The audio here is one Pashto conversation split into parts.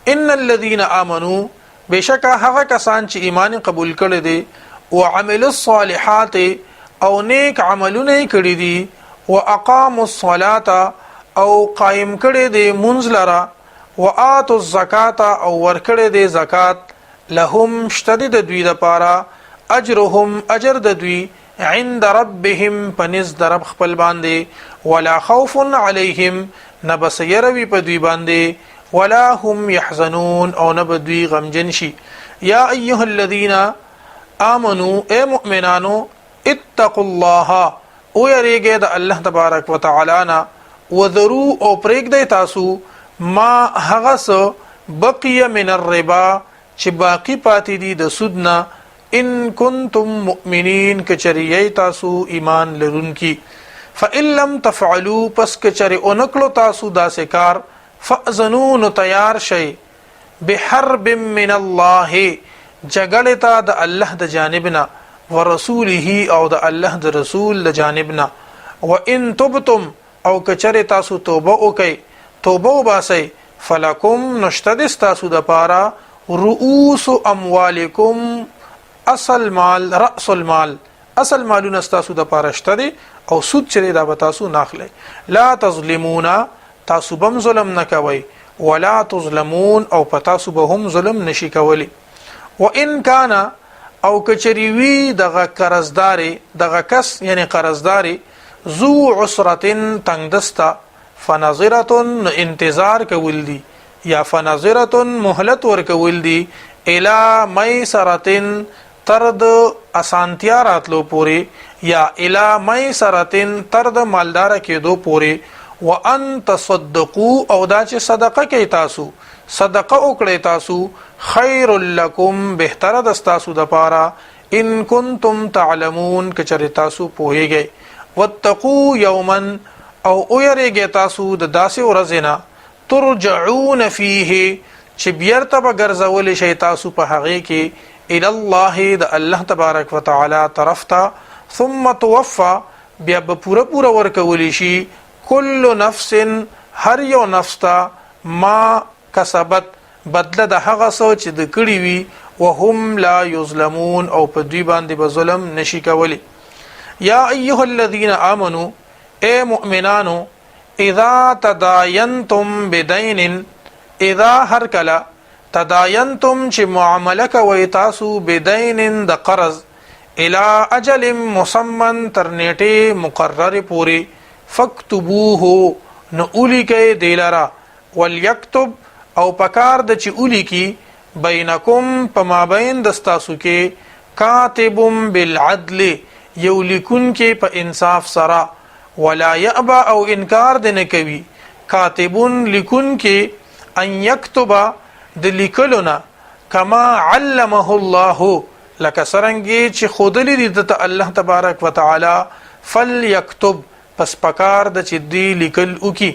ان الذين امنو، بېشکه هغه کسان چې ایمان یې قبول کړی دی، وعملوا الصالحات، او نیک عملونه یې کړي دي، واقاموا الصلاة، او قایم کړی دی مونځ لره، وآتوا الزکاة، او ورکړی دی زکات، لهم، شته دی د دوی دپاره، اجرهم، اجر د دوی، عند ربهم، په نزد د رب خپل باندې، ولا خوف علیهم، نه به څه یره وي په دوی باندې، ولا هم يحزنون، او نه به دوی غمجن شي. یا ایها الذین آمنو، اے مؤمنانو، اتقوا الله، او یریږئ د الله تبارک وتعالی نه، وذرو، او پرېږدئ تاسو، ما، هغه څه، بقي من الربا، چې باقی پاتې دي د سود نه، ان کنتم مؤمنین، که چېرې یئ تاسو ایمان لرونکي. فإن لم تفعلوا، پس که چېرې ونکړو تاسو داسې کار، فأذنو، نو تیار شئ، بحرب من الله، جګړې ته د الله د جانب نه، ورسوله، او د الله د رسول د جانب نه. وان تبتم، او که چېرې تاسو توبه وکئ، توبه وباسئ، فلکم، نو شته دې ستاسو دپاره، رؤوس اموالکم، اصل مال، رأس المال، اصل مالونه ستاسو دپاره شته دي، او سود چې دی دا به تاسو نه اخلئ. لا تظلمون، تاسو به هم ظلم نه کوئ، ولا تظلمون، او په تاسو به هم ظلم نشي کولی. وان کان، او کچری وی دغه قرضدار، دغه کس یعنی قرضدار، ذو عسرتن، تنگدسته، فنظرة، نو انتظار کول دي، یا فنظرة، مهلت ورکول دي، الی میسرة، تر د اسانتیا راتلو پورې، یا الی میسرة، تر د مالدار کېدو پورې. وان تصدقوا، او دا چې صدقه کوي تاسو، صدقه وکړئ تاسو، خیر لکم، بهتره د ستاسو دپاره، ان کنتم تعلمون، که چېرې تاسو پوهیږئ. واتقو یوما، او ویریږئ تاسو د داسې ورځې نه، ترجعون فیه، چې بیرته به ګرځول شئ تاسو په هغې کې، الی الله، د الله تبارک وتعالی طرف ته، ثم توفا، بیا به پوره پوره ورکول شي، کل نفس، هر یو نفس ته، ما کسبت، بدله د هغه څه چې د کړي وي، وهم لا یظلمون، او په دوی باندې به ظلم نشي کولی. یا ایها الذین آمنو، اے مؤمنانو، اذا تداینتم بدین، اذا، هر کله، تداینتم، چې معامله کوي تاسو، بدین، د قرض، الى اجل مسمن، تر نیټه مقرر پوری، فاکتبوه، نو اولیکئ دی لره، وليکتب، او پکار د چې اولیکي، بینکم، په مابین د ستاسو کې، کاتب بالعدل، یو لیکونکی په انصاف سره، ولا یأبا، او انکار دې نه کوي، کاتب، لیکونکی، ان یکتب، د لیکلو نه، کما علمه الله، لکه څرنګه چې ښودلي دي ده ته الله تبارک وتعالی، فلیکتب، پس پکار ده چې دی لیکل وکړي.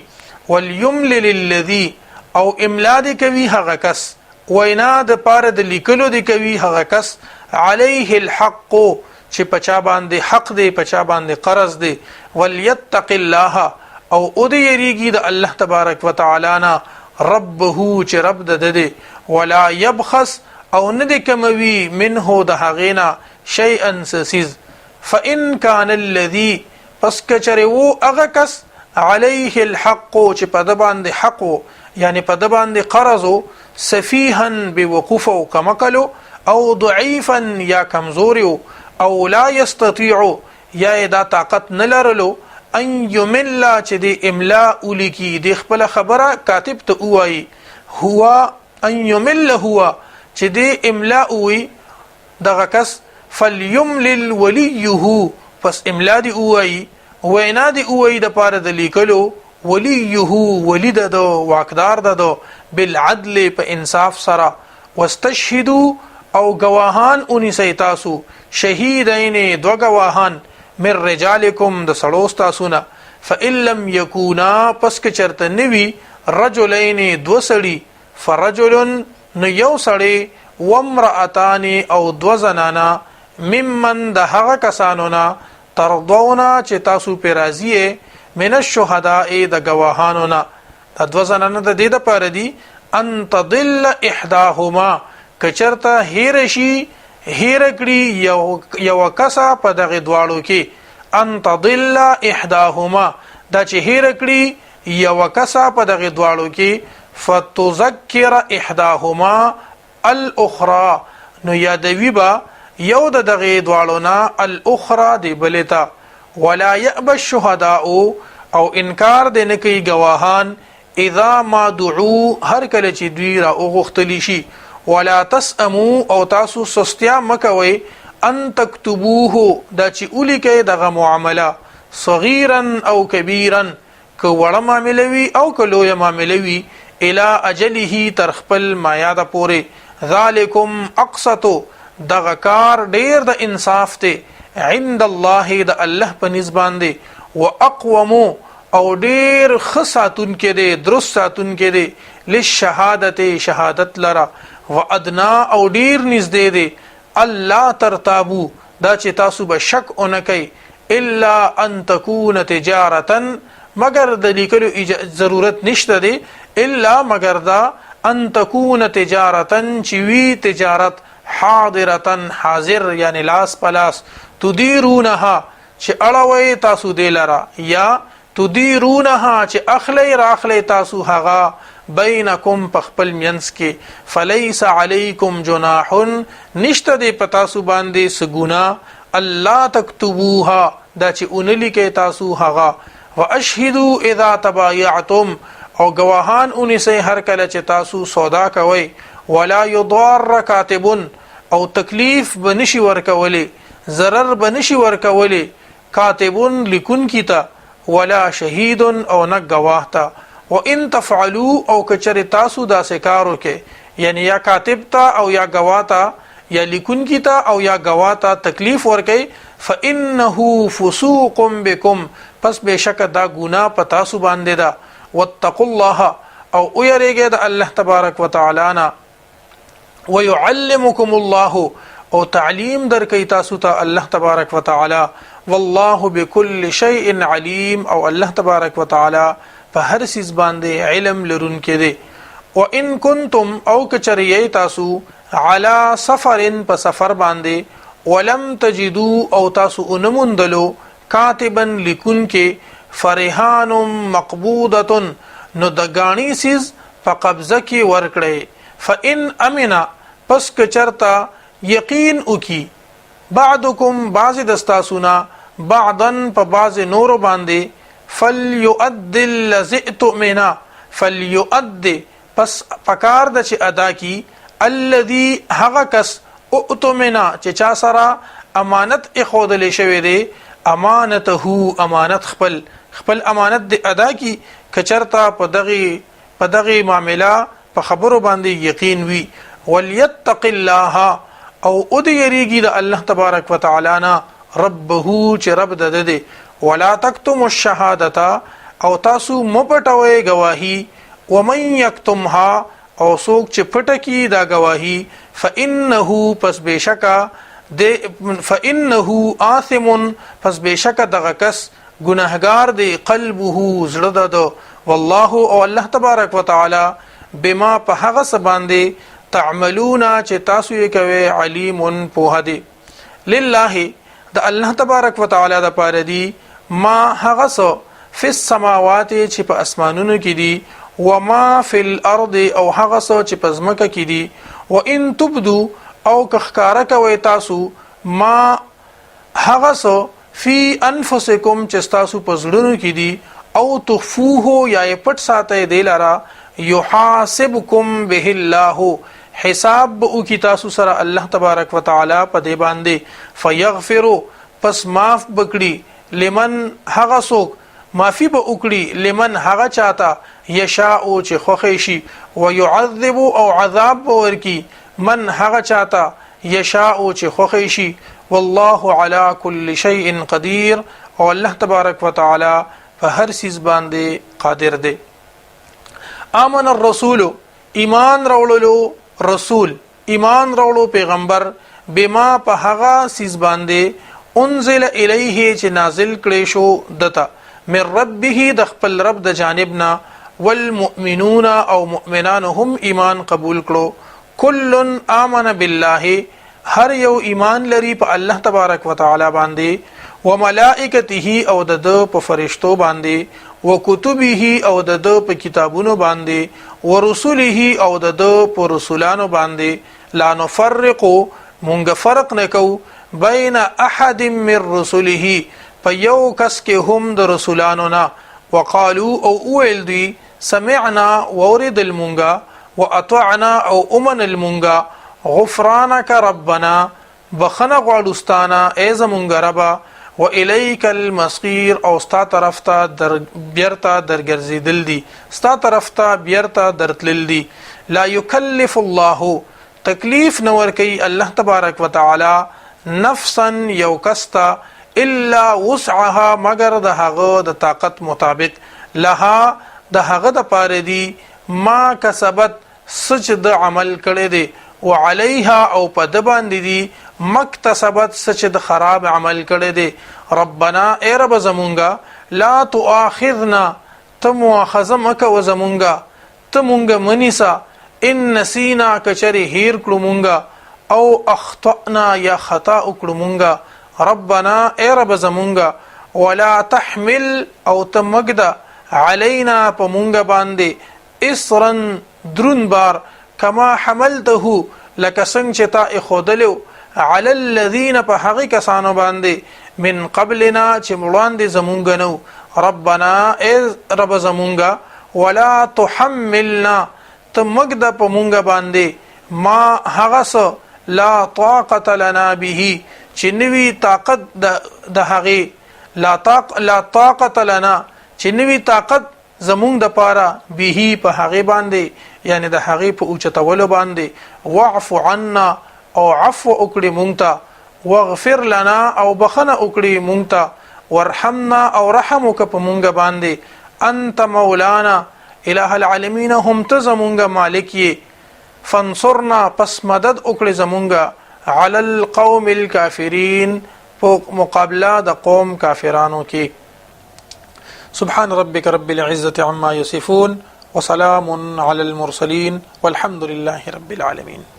وليملل الذي، او املا دې کوي هغه کس، وینا د پاره د لیکلو دې کوي هغه کس، علیه الحق، چې په چا باندې حق دی، په چا باندې قرض دی. وليتق الله، او او دې یریږي د الله تبارک وتعالی نه، ربه، چې رب د ده، ولا يبخس، او نه دې کموي، منه، د هغې نه، شیئا، څه څیز. فإن کان الذي، پس که چېرې وو هغه کس، علیه الحق، چې په ده باندې حق وو، یعنی په ده باندې قرض وو، سفیها، بې وقوفه او کمکل او ضعیفا، یا کمزوری وو، او لا یستطیع، یا یې دا طاقت نه لرلو، ان یمل، چې د املا ولیکي، د خپل خبره کاتب ته ووایي، هو ان یمل هو، چې د املا ووایي دغه کس، فلیملل ولیه، پس املا دی ووایي، وینا دی ووایي د پاره د لیکلو، ولیه، ولی د ده، واکدار د ده، بالعدل، په انصاف سره. واستشهدو، او ګواهان ونیسئ تاسو، شهیدین، دوه ګواهان، من رجالکم، د سړو ستاسو نه. فإن لم یکونا، پس که چرته نه وي، رجلین، دوه سړي، فرجل، نو یو سړی، وامرأتان، او دوه زنانه، ممن، د هغه کسانو نه، ترضون، چې تاسو پرې راضي یئ، من الشهداء، د ګواهانو نه. دا دوه زنانه د دې دپاره دي، ان تضل احداهما، کچرته هیر شي، هیر کړي یو کسه په دغه دواړو کې. ان تضل احداهما، دا چې هیر کړي یو کسه په دغه دواړو کې، فتذکر احداهما الاخرى، نو یادوي به یو د دغه دواړو نه الاخرى دی بلې ته. ولا یأب الشهداء، او انکار دې نه کوي ګواهان، اذا ما دعو، هر کله چې دوی را وغوښتلی شي. ولا تسأمو، او تاسو سستیا مکوئ، ان تکتبوه، دا چې ولیکئ دغه معامله، صغیرا او کبیرا، که وړه معامله وي او که لویه معامله وي، الی اجله، تر خپل میعاد پورې. ذالکم اقسط، دغه کار ډیر د انصاف دی، عند الله، د الله په نس باندې، واقوم، او ډیر ښه ساتونکی دی، درست ساتونکی دی، للشهادت، شهادت لره، وادنا، او ډیر نږدې دی، الله ترتابو، دا چې تاسو به شک ونه کوئ، الا ان تكون تجارتا، مگر د لیکلو ضرورت نشته دی، الا مگر دا، ان تكون تجارتا، چې وی تجارت، حاضرتا، حاضر، یعنی لاس پلاس، تدیرونها، چې اړوي تاسو دی لره، یا تدیرونها، چې اخلی راخلی تاسو هغه، بینکم، په خپل مینس کې، فلیس علیکم جناح، نشته دی په تاسو باندې څه ګناه، الله تکتبوها، دا چې اونلیکئ تاسو هغه. واشهدوا اذا تبايعتم، او گواهان اونیسئ هر کله چې تاسو سودا کوئ. ولا یضار کاتب، او تکلیف به نشي ورکولی، ضرر به نشي ورکولی، کاتب، لیکونکي ته، ولا شهید، او نه گواه ته. و ان تفعلوا، او کچری تاسو داسې کار وکړئ، یعنی یا کاتب ته او یا گواه ته، یا لیکونکي ته او یا گواه ته تکلیف ورکئ، فانه فسوق بكم، پس بشک دا ګناه په تاسو باندې ده. واتقوا الله، او ویریږئ د الله تبارک وتعالی نه. ويعلمكم الله، او تعلیم درکې تاسو ته الله تبارک وتعالى. والله بكل شيء عليم، او الله تبارک وتعالى په هر څیز باندې علم لرونکی دی. وان کنتم، او کچریه تاسو، علی سفر، په سفر باندې، ولم تجدو، او تاسو اونموندلو، کاتبا، لیکونکې، فرهان مقبوضه، نو د غاڼي سیز په قبضه کې ورکړئ. فإن امنا، پس که چرته یقین وکي، بعضکم، بعض د ستاسو نه، بعضا، په بعض نورو باندې، فلیؤد الذی اؤتمن، فلیؤد، پس پکار د چې ادا کی، الذي، هغه کس، اؤتمن، چې چا سره امانت اخودل شوی دی، امانته، امانت خپل، خپل امانت دی ادا کی، کچرتا په دغه معاملہ په خبرو باندې یقین وي. وليتق الله، او او دې یریږي د الله تبارک وتعالی نه، ربه، چې رب د ده. ولا تکتم الشهادت، او تاسو مپټوي گواهی. ومن یکتمها، او څوک چې پټه کی دا گواهی، فانه، پس بشکا د، فانه آثم، پس بشکا دغه کس ګناهګار دی، قلبه، زړه ده. والله، او الله تبارک وتعالى، بما، په هغه څه باندې، تعملون، چې تاسو یې کوي، علیم، پوه دی. لله، د الله تبارک وتعالى د پاره دی، ما، هغه څه، فی السماوات، چې په اسمانونو کې دي، وما فی الارض، او هغه څه چې په ځمکه کې دي. وان تبدو، او که ښکاره کوئ تاسو، ما، هغه څه، فی انفسکم، چې تاسو په زړونو کې دي، او تخفوه، یا یې پټ ساتئ دی لره، یحاسبکم به الله، حساب به وکي تاسو سره الله تبارک وتعالى په دې باندې. فیغفر، پس معاف بکړي، لمن، هغه څوک، معافي به وکړي، لمن، هغه چاته، یشاء، چې خوښ شي، ويعذب، او عذاب به ورکي، من، هغه چاته، یشاء، چې خوښ شي. والله على كل شيء قدير، او الله تبارک وتعالى په هر څیز باندې قادر دی. آمن الرسول، ایمان راوړلو رسول، ایمان راوړو پیغمبر، بما، په هغه څیز باندې، انزل الیه، چې نازل کړي شو دته، من ربه، د خپل رب د جانب نه. والمؤمنون او مؤمنانو هم ایمان قبول کړو. کل آمن بالله، هر یو ایمان لري په الله تبارک وتعالی باندې، وملائکته او د ده په فرشتو باندې، وکتبه او د ده په کتابونو باندې، ورسله او د ده په رسولانو باندې. لا نفرق، مونږ فرق نه کوو، بین احد من رسله، په یو کس کې هم د رسولانو نه. وقالو، او وویل دوی، سمعنا، واوریدل مونږه، واطعنا، او ومنل مونږه، غفرانک ربنا، بخنه غواړو ستانه ای زمونږ ربه، و الیک المصیر، او ستا طرف ته در بیرته درګرځیدل دي، ستا طرف ته بیرته درتلل دي. لا یکلف الله، تکلیف نه ورکوي الله تبارک وتعالی، نفسا، یو کس ته، الا وسعها، مګر د هغه د طاقت مطابق. لها، د هغه د پاره دي، ما کسبت، څه چې ده عمل کړی دی، وعليها، او په ده باندې دي، مکتسبت، څه چې ده خراب عمل کړی دی. ربنا، ای رب زمونږه، لا تؤاخذنا، ته مؤاخذه مه کوه زمونږه، ته مونږ مه نیسه، ان نسینا، که چېرې هیر کړو مونږه، او اخطأنا، یا خطا وکړو مونږه. ربنا، ای رب زمونږه، ولا تحمل، او ته مه ږده، علینا، په مونږ باندې، اصرا، دروند بار، کما حملته، لکه څنګه چې تا ایښودلی و، علی الذین، په هغې کسانو باندې، من قبلنا، چې وړاندې زمونږ نه وو. ربنا، ای رب زمونږ، ولا تحملنا، ته مه ږده په مونږ باندې، ما، هغه څه، لا طاقت لنا به، چې نه وي طاقت د هغې، لا طاقت لنا، چې نه وي طاقت زمونږ د پاره، به، په هغې باندې، یعنی د هغې په اوچتولو باندې. واعف عنا، او عفو وکړي مونږ ته، واغفر لنا، او بخنه وکړي مونږ ته، وارحمنا، او رحم وکړه په مونږ باندې. انت مولانا، اله العالمین هم ته زمونږ مالک یې. فانصرنا، پس مدد وکړي زمونږ، علی القوم الكافرین، په مقابله د قوم کافرانو کې. سبحان ربك رب العزة عما يصفون وسلام على المرسلين والحمد لله رب العالمين.